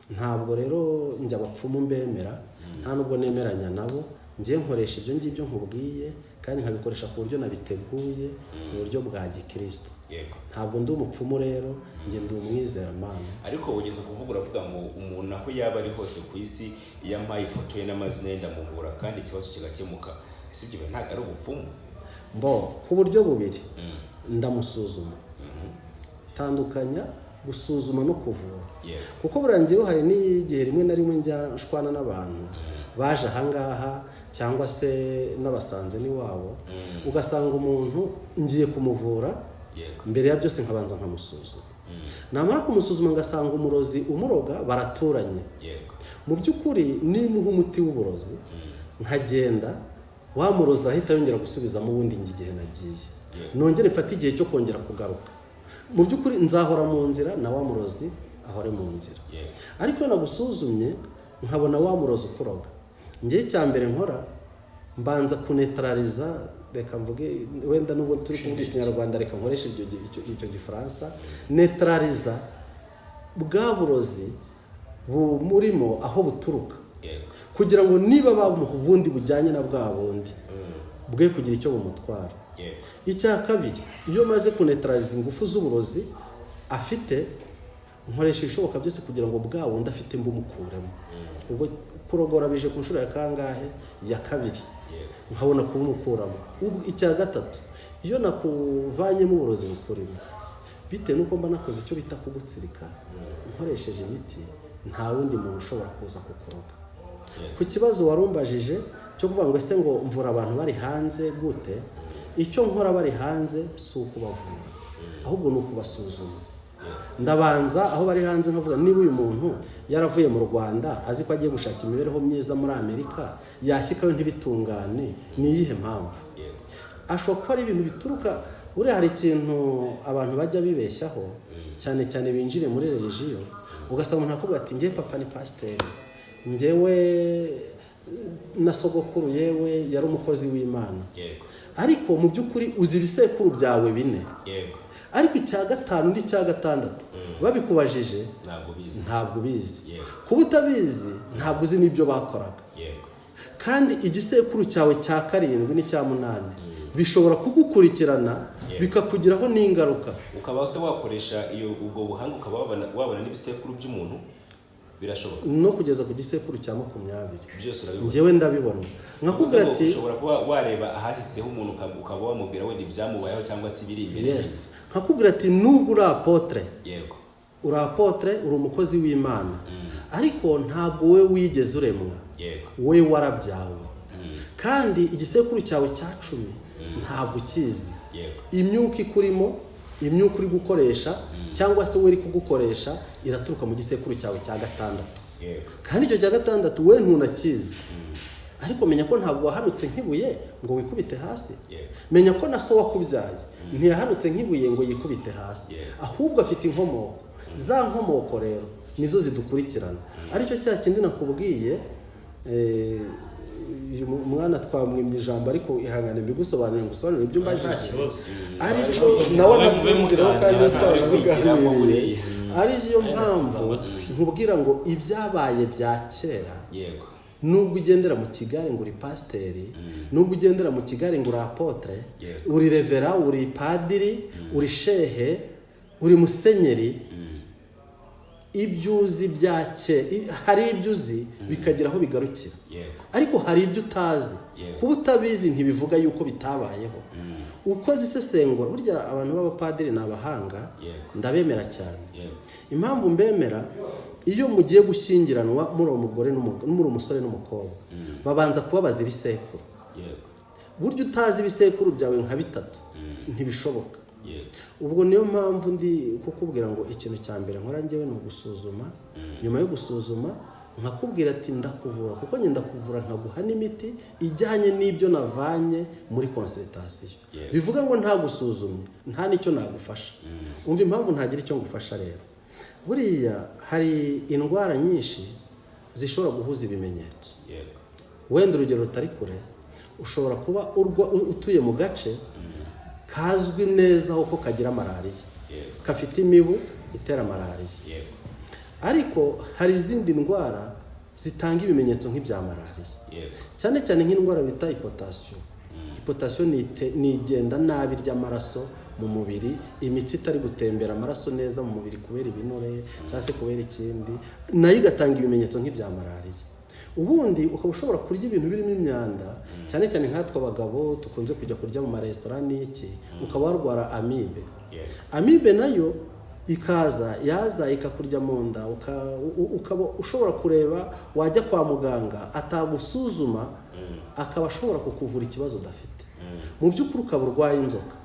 Ntabwo rero njya abapfumu mbemera, nta nubwo nemeranya nabo. Njye nkoresha ibyo ngibyo nkubwiye kandi nkabikoresha ku buryo nabiteguye, ku buryo bwa gikristo. Ntabwo ndi umupfumu rero, njye ndi umwizeramana. Ariko ugeze kuvuga uravuga ngo umuntu aho yaba ari hose ku isi iyo ampaye ifoto ye n'amazina ye ndamuvura kandi ikibazo kigakemuka. Ese ibyo ntabwo ari ubupfumu? Mbo ku buryo bubiri ndamusuzuma. Tandukanya gusuzuma no kuvura. Kuko burangiye hari n'igihe rimwe na rimwe njya nshwana n'abantu baje ahangaha cyangwa se n'abasanze ni wabo, ugasanga umuntu ngiye kumuvura, mbere ya byose nkabanza nkamusuzuma. Namara kumusuzuma ngasanga umurozi umuroga baraturanye. Mu by'ukuri nimuha umuti w'uburozi nkagenda, wa murozi ahita yongera gusubizamo ubundi igihe nagiye, nongere mfate igihe cyo kongera kugaruka. Mu by'ukuri nzahora mu nzira na wa murozi ahore mu nzira. Ariko nagusuzumye nkabona wa murozi ukuroga, njye cya mbere nkora mbanza kunetraliza, reka mvuge wenda nubwo turi kuvuga ikinyarwanda reka nkoreshe icyo gifaransa, netraliza bwa burozi bumurimo aho buturuka. Kugira ngo niba bamuha ubundi bujyanye na bwa bundi bwe kugira icyo bumutwara. Icya kabiri, iyo maze kunetraliza ingufu z'uburozi afite, nkoresha ibishoboka byose kugira ngo bwa wundi afite mbumukuremo. Ubwo kurogora bije ku nshuro ya kangahe? Ya kabiri. Nkabona kubumukuramo. Icya gatatu, iyo nakuvanyemo uburozi bukurimo, bitewe n'uko mba nakoze icyo bita kugutsirika nkoresheje imiti, nta wundi muntu ushobora kuza kukuroga. Ku kibazo warumbajije cyo kuvuga ngo ese ngo mvura abantu bari hanze gute, icyo nkora bari hanze si ukubavura, ahubwo ni ukubasuzuma. Ndabanza aho bari hanze nkavuga niba uyu muntu yaravuye mu Rwanda azi ko agiye gushaka imibereho myiza muri Amerika, yashyikayo ntibitungane, ni iyihe mpamvu? Ashobora kuba ari ibintu bituruka, buriya hari ikintu abantu bajya bibeshyaho cyane cyane binjire muri religiyo, ugasanga umuntu akubwira ati njye papa ni pasiteri, njyewe na sogokuru yewe yari umukozi w'Imana. Ariko mu by'ukuri uzi ibisekuru byawe bine. Ariko icya gatanu n'icya gatandatu babikubajije ntabwo ubizi. Kuba utabizi ntabwo uzi n'ibyo bakoraga. Kandi igisekuru cyawe cya karindwi n'icya munani bishobora kugukurikirana bikakugiraho n'ingaruka. Ukaba se wakoresha iyo ubwo buhanga ukaba wabona n'ibisekuru by'umuntu, birashoboka no kugeza ku gisekuru cya 20 byose urabibona. Njyewe ndabibona. Nkakubwira ati ushobora kuba wareba ahahiseho umuntu ukaba wamubwira wenda ibyamubayeho cyangwa se ibiri imbere. Yes. Nkakubwira ati nubwo uri apotre, yego uri apotre, uri umukozi w'Imana, ariko ntabwo we wigeze uremwa, yego we warabyawe. Kandi igisekuru cyawe cya 10 ntabwo ukizi. Yego imyuka ikurimo, imyuka uri gukoresha cyangwa se we uri kugukoresha iraturuka mu gisekuru cyawe cya gatandatu. Yego kandi icyo cya gatandatu we ntunakizi. Ariko menya ko ntabwo wahanutse nk'ibuye ngo wikubite hasi. Menya ko na so wakubyaye ntiyahanutse nk'ibuye ngo yikubite hasi, ahubwo afite inkomoko. Za nkomoko rero nizo zidukurikirana. Aricyo cya kindi nakubwiye, uyu mwana twamwimye ijambo ariko ihangane mbigusobanurire, ngusobanurire ibyo mbajije. Ariko nawe nabyumviraho kandi twarabiganiriye. Ariyo mpamvu nkubwira ngo ibyabaye bya kera, yego nubwo ugendera mu kigare ngo uri pasiteri, nubwo ugendera mu kigare ngo uri apotre, uri revera, uri padiri, uri shehe, uri musenyeri, ibyo uzi bya kera, hari ibyo uzi bikagira aho bigarukira, ariko hari ibyo utazi. Kuba utabizi ntibivuga yuko bitabayeho. Ukoze isesengura, burya abantu b'abapadiri ni abahanga, ndabemera cyane. Impamvu mbemera, iyo mugiye gushyingiranwa muri umugore muri umusore n'umukobwa, babanza kubabaza ibisekuru. Burya utazi ibisekuru byawe nka bitatu ntibishoboka. Ubwo niyo mpamvu ndi kukubwira ngo ikintu cya mbere nkora njyewe ni ugusuzuma. Nyuma yo gusuzuma nkakubwira ati ndakuvura, kuko njye ndakuvura nkaguha n'imiti ijyanye n'ibyo navanye muri consultation. Bivuga ngo nta gusuzumye nta n'icyo nagufasha. Umva impamvu ntagira icyo ngufasha rero, buriya hari indwara nyinshi zishobora guhuza ibimenyetso. Wenda urugero rutari kure, ushobora kuba utuye mu gace kazwi neza ko kagira malariya, kafite imibu itera malariya, ariko hari izindi ndwara zitanga ibimenyetso nk'ibya malariya, cyane cyane nk'indwara bita hypotension. Hypotension ni igenda nabi ry'amaraso mu mubiri, imitsi itari gutembera amaraso neza mu mubiri kubera ibinure cyangwa se kubera ikindi, nayo igatanga ibimenyetso nk'ibya malariya. Ubundi ukaba ushobora kurya ibintu birimo imyanda, cyane cyane nkatwe abagabo tukunze kujya kurya mu maresitora n'iki, ukaba warwara amibe. Amibe nayo ikaza yaza ikakurya mu nda, ukaba ushobora kureba wajya kwa muganga atagusuzuma, akaba ashobora kukuvura ikibazo udafite. Mu by'ukuri ukaba urwaye inzoka.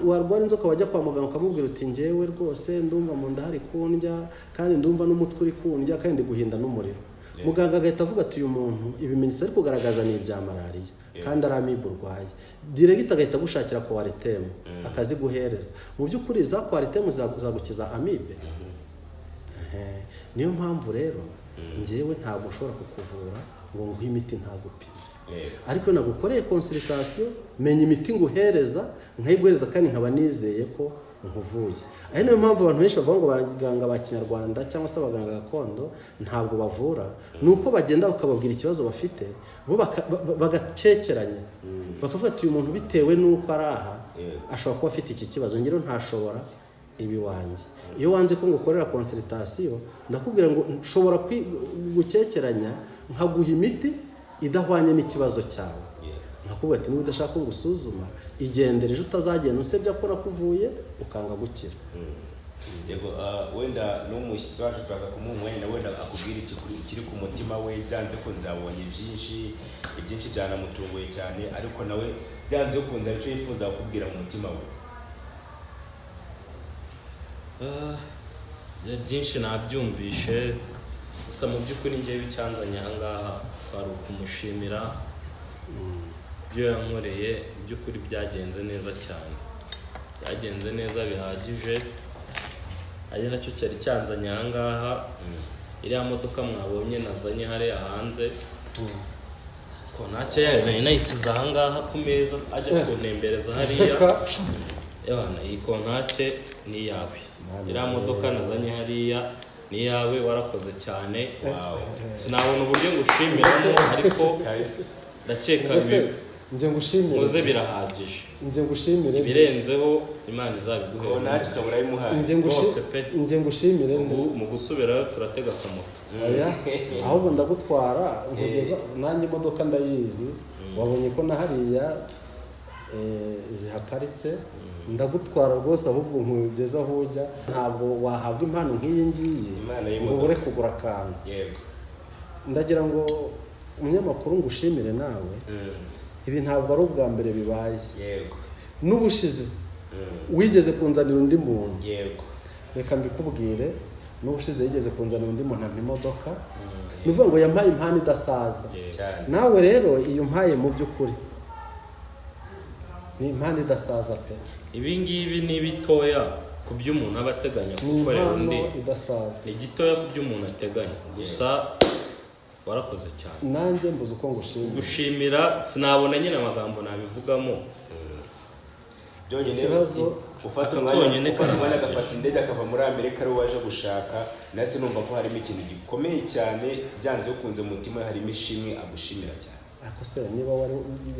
Warwara inzoka wajya kwa muganga ukamubwira uti njyewe rwose ndumva mu nda hari kundya, kandi ndumva n'umutwe uri kundya, kandi guhinda n'umuriro. Muganga agahita avuga ati uyu muntu ibimenyetso ari kugaragaza ni ibya malariya kandi ari amibe urwaye. Diregita agahita agushakira kwaritemu akaziguhereza. Mu by'ukuri za kwaritemu zagukiza amibe. Niyo mpamvu rero njyewe ntabwo ushobora kukuvura ngo nguhe imiti ntagupime. Ariko nagukoreye consultation, menya imiti nguhereza, nkayiguhereza kandi nkaba nizeye ko nkuvuye. Ari nayo mpamvu abantu benshi bavuga ngo abaganga ba kinyarwanda cyangwa se abaganga gakondo ntabwo bavura, ni uko bagenda bakababwira ikibazo bafite bo bagakekeranya, bakavuga ati uyu muntu bitewe n'uko ari aha ashobora kuba afite iki kibazo, ngero ntashobora ibi wanjye. Iyo wanze ko ngukorera consultation ndakubwira ngo nshobora gukekeranya nkaguha imiti idahwanye n'ikibazo cyawe, nkakubwira ati niba udashaka ko ngusuzuma igendere, ejo utazagenda usebya ko nakuvuye ukanga gukira. Yego, wenda n'umushyitsi wacu turaza kumuha umwanya wenda akubwira ikiri ku mutima we. Byanze ko nzabonye byinshi, ibyinshi byanamutunguye cyane, ariko nawe byanze kunze aricyo yifuza kukubwira mu mutima we. Byinshi nabyumvishe, gusa mu by'ukuri ngewe icyanzanye aha ngaha kwari ukumushimira ibyo yankoreye. Mu by'ukuri byagenze neza cyane, byagenze neza bihagije, ari nacyo cyari cyanzanye aha ngaha. Iriya modoka mwabonye nazanye hariya hanze, ko ntacyo yayo nari nayisize aha ngaha ku meza ajya kuntembereza hariya. Yabana iyi kontake ni iyawe, iriya modoka nazanye hariya ni iyawe, warakoze cyane. Sinabona uburyo ngushimiramo, ariko ndakeka njye ngushimire muze birahagije, njye ngushimire ibirenzeho Imana izabiguhera. Kontake ukabura ayimuhaye. Njye ngushimire mu gusubirayo turatega akamoto. Ahubwo ndagutwara nkugeza nanjye imodoka ndayizi, wabonye ko na hariya zihaparitse, ndagutwara rwose ahubwo nkugeza aho ujya. Ntabwo wahabwa impano nk'iyi ngiyi ngo ubure kugura akantu. Yego, ndagira ngo umunyamakuru ngushimire nawe, ibi ntabwo ari ubwa mbere bibaye. Yego, n'ubushize wigeze kunzanira undi muntu. Yego, reka mbikubwire, n'ubushize yigeze kunzanira undi muntu ampa imodoka, ni ukuvuga ngo yampaye impano idasaza. Nawe rero iyo mpaye mu by'ukuri ni impano idasaza pe. Ibi ngibi ni bitoya ku byo umuntu aba ateganya gukorera undi, idasaza ni gitoya ku byo umuntu ateganya, gusa warakoze cyane. Nanjye mbuze uko ngushimira, gushimira sinabona nyine amagambo nabivugamo. Byonyine ufata umwanya agafata indege akava muri Amerika ari waje gushaka, nase numva ko harimo ikintu gikomeye cyane, byanze bikunze mu mutima harimo ishimwe agushimira cyane. Ako se niba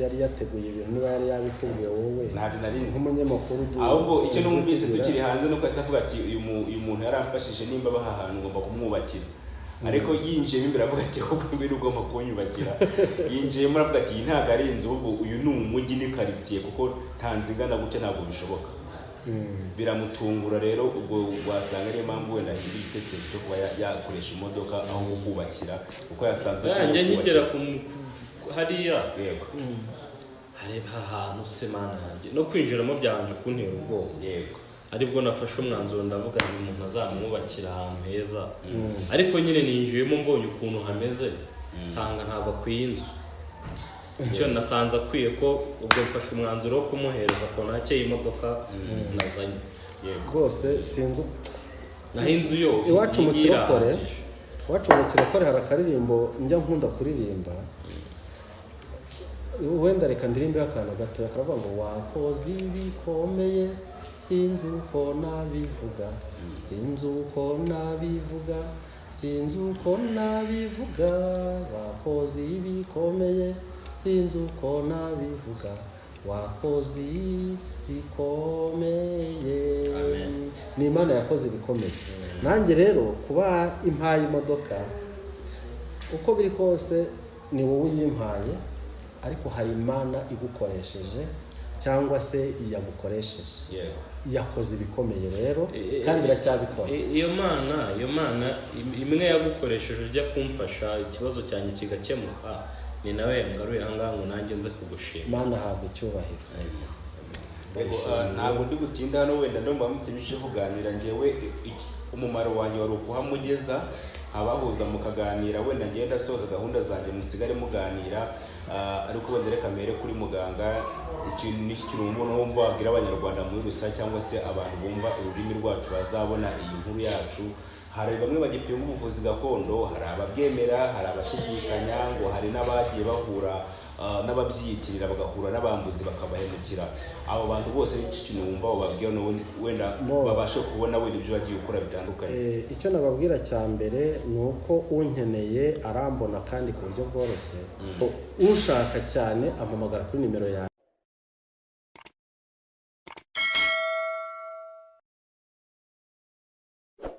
yari yateguye ibintu, niba yari yabikubwiye wowe ntabyo nari nzi nk'umunyamakuru, ahubwo icyo numvise tukiri hanze nuko yahise avuga ati uyu muntu yaramfashije, nimba baha ahantu ngomba kumwubakira. Ariko yinjiyemo imbere avuga ati ahubwo ngwino ugomba kunyubakira. Yinjiyemo aravuga ati iyi ntabwo ari inzu, ahubwo uyu ni umujyi, ni karitsiye, kuko nta nzu ingana gutya ntabwo bishoboka. Biramutungura rero, ubwo wasanga ariyo mpamvu wenda ahindura igitekerezo cyo kuba yakoresha imodoka aho kubakira, kuko yasanzwe akeneye kubakira. Hariya yego, hareba ahantu se mana yanjye, no kwinjiramo byanje kuntera ubwoba. Yego, aribwo nafashe umwanzuro ndavuga ngo umuntu azamwubakira ahantu heza, ariko nyine ninjiyemo mbonye ukuntu hameze nsanga ntabwo akwiye inzu. Icyo nasanze akwiye ko ubwo mfashe umwanzuro wo kumuhereza kontake y'imodoka nazanye. Yego rwose sinzi naho inzu yo iwacu mu kirokore, iwacu mu kirokore hari akaririmbo njya nkunda kuririmba, wenda reka ndirimbe akantu gatoya, karavuga ngo wakoze ibikomeye sinzi uko nabivuga, sinzi uko nabivuga, sinzi uko nabivuga, wakoze ibikomeye sinzi uko nabivuga, wakoze ibikomeye. Ni Imana yakoze ibikomeye. Nanjye rero kuba impaye imodoka uko biri kose ni wowe uyimpaye, ariko hari Imana igukoresheje cyangwa se yagukoresheje. Yakoze ibikomeye rero kandi iracyabikora. Iyo Mana imwe yagukoresheje ujya kumfasha ikibazo cyanjye kigakemuka, ni nawe yangaruye aha ngaha ngo nanjye nze kugushima. Imana ahabwa icyubahiro. Ntabwo ndi gutinda hano, wenda ndumva mufite byinshi byo kuganira. Njyewe umumaro wanjye wari ukuhamugeza abahuza mukaganira, wenda ngenda asoza gahunda zanjye musigare muganira, ariko wenda reka mere kuri muganga. Ikintu n'iki kintu umuntu wumva wabwira abanyarwanda muri rusange cyangwa se abantu bumva ururimi rwacu bazabona iyi nkuru yacu, Hari bamwe bagipinga ubuvuzi gakondo, hari ababwemera, hari abashidikanya, ngo hari n'abagiye bahura n'ababyiyitirira bagahura n'abambuzi bakabahemukira. Abo bantu bose n'iki kintu wumva bababwira n'ubundi wenda babashe kubona wenda ibyo bagiye gukora bitandukanye? Icyo nababwira cya mbere ni uko unkeneye arambona kandi ku buryo bworoshye. Ushaka cyane ampamagara kuri nimero yanjye.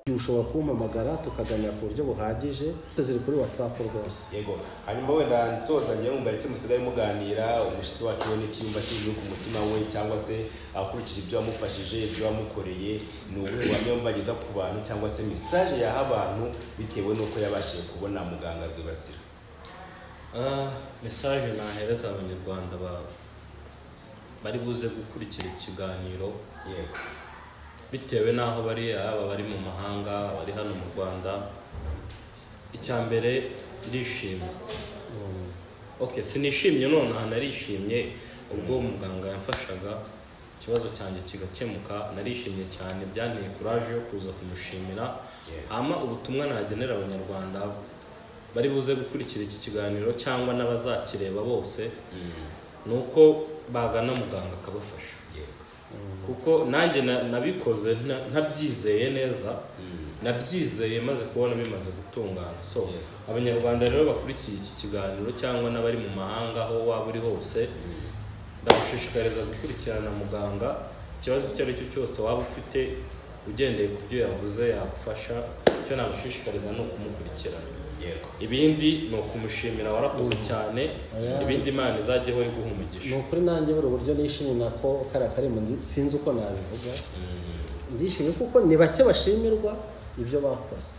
Ushobora kumpamagara tukaganira ku buryo buhagije, ziri kuri WhatsApp rwose. Yego, hanyuma wenda nsoza ngiye mwumva icyo musigaye muganira, umushyitsi wacu we n'icyumba kiri ku mutima we, cyangwa se akurikije ibyo wamufashije, ibyo wamukoreye, ni ubuhe buhamya wumva ageza ku bantu cyangwa se message yaha abantu bitewe n'uko yabashije kubona muganga Rwibasira? Message nahereza abanyarwanda bari buze gukurikira ikiganiro. Yego. Bitewe n'aho bari, aba bari mu mahanga, bari hano mu Rwanda, icya mbere ndishimye. Okay, sinishimye nonaha, narishimye ubwo muganga yamfashaga ikibazo cyanjye kigakemuka, narishimye cyane, byanteye courage yo kuza kumushimira. Hama ubutumwa nagenera abanyarwanda bari buze gukurikira iki kiganiro cyangwa n'abazakireba bose, nuko bagana muganga akabafasha. Kuko nanjye nabikoze ntabyizeye neza, nabyizeye maze kubona bimaze gutungana. So abanyarwanda rero bakurikiye iki kiganiro cyangwa n'abari mu mahanga aho waba uri hose, ndagushishikariza gukurikirana muganga. Ikibazo icyo ari cyo cyose waba ufite ugendeye ku byo yavuze yagufasha. Icyo nagushishikariza ni ukumukurikirana. Ibindi ni ukumushimira, warakoze cyane. Ibindi Imana izajyeho iguha umugisha. Ni ukuri nanjye buri buryo nishimye nako kariya kari mu sinzi uko nabivuga, ndishimye kuko ni bake bashimirwa ibyo bakoze.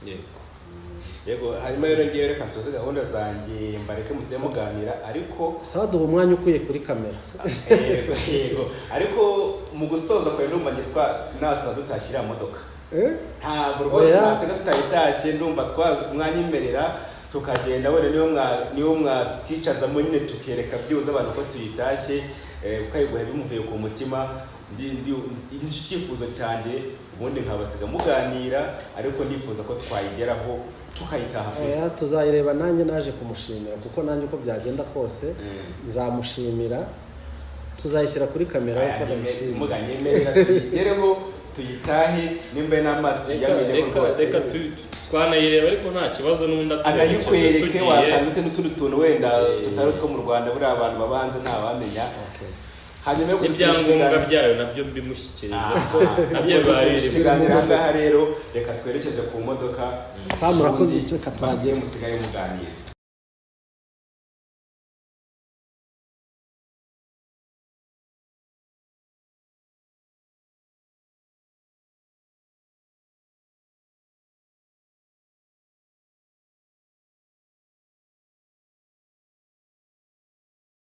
Yego, hanyuma rero ngiye reka nsoze gahunda zanjye mbareke musiye muganira, ariko sawa duha umwanya ukwiye kuri kamera. Yego yego, ariko mu gusoza kwa ndumva nge nasoza tutashyira modoka. Ntabwo rwose nasiga tutayitashye, ndumva mwanyemerera tukagenda wenda niyo mwatwicazamo nyine tukereka byibuze abantu ko tuyitashye, ukayiguha bimuvuye ku mutima. Ndi icyifuzo cyanjye, ubundi nkabasiga muganira, ariko ndifuza ko twayigeraho tukayitaha. Tuzayireba nanjye naje kumushimira, kuko nanjye uko byagenda kose nzamushimira, tuzayishyira kuri kamera uko ndabishimira. Muganyemerera tuyigereho tuyitahe, nimba n'amaso tuyamenye rwose. Reka twanayireba ariko nta kibazo, n'undi anayikwereke, wasanga ute n'utundi tuntu wenda tutari utwo mu Rwanda, buriya abantu babanza ntawamenya. Hanyuma yo ibyangombwa byayo nabyo mbimushyikiriza, nabyo bibaye ikiganiro. Aha ngaha rero reka twerekeze ku modoka. Murakoze, reka twagire musigaye muganira.